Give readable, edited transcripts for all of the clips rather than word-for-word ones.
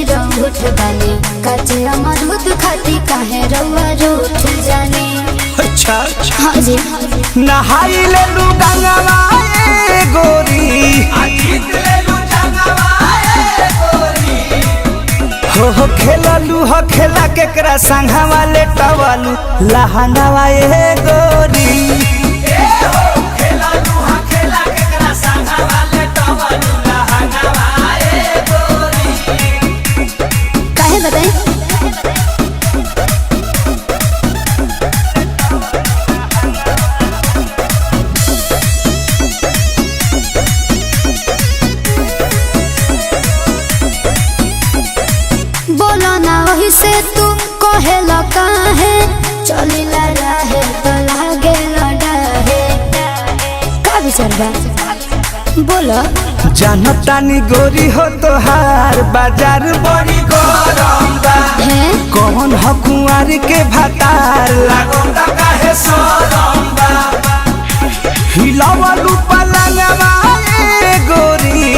निरंगुठ बानी, काचे अमरूद खाती काहे रउआ रूठ जानी। अच्छा। हाँ जी। नहाई ले लू गंगवा ए गोरी, हो हो खेललू हो खेला केकरा संघवा ले टवलू लहंगवा ए गोरी। काहे बताई? बोलो ना वही से तू कहेला काहे, चलिला रहे तो लागे लड़ाहे। का विचार बा बोलो? जनतानी गोरी हो तोहार बाजार बड़ी गरम बा। है। कौन हो कुंवर के भातार लागोता काहे सरम बा। हिलावलू पलंगवा ए गोरी,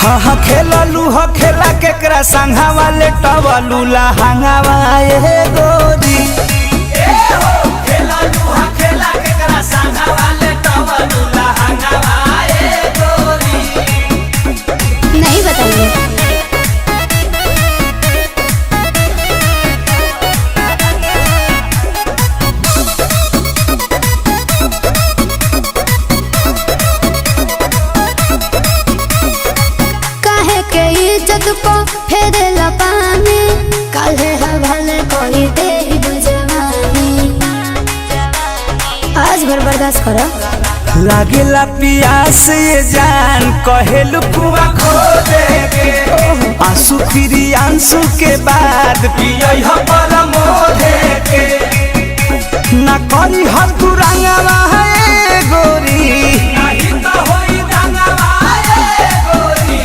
हा हा खेललू हो खेला केकरा संघवा ले टवलू लहंगवा ए गोरी। नहीं बताइए। काहे के इज्जत को फेरेला पानी, काहे हवाले कोई दे जवानी। आज भर बर्दाश्त करो। लागेला पियास ये जान कहेलू कुआ खो देके, आंसू फिरी आंसू के बाद पियई हो परमोधे के। ना करी हर तू रंगवा ए गोरी, नहीं तो होई दंगवा ए गोरी।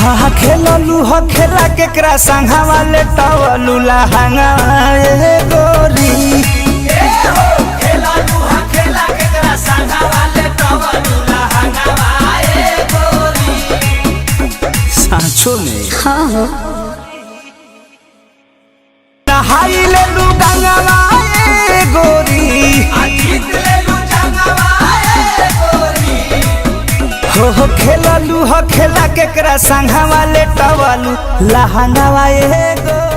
हा खेललू हो खेला केकरा संघवा ले टवलू लहंगवा ए गोरी। सांचो में हाँ हो। नहाई ले लू गंगवा ए गोरी, हो हो खेललू हो खेला केकरा संघवा ले टवलू लहंगवा ए गोरी।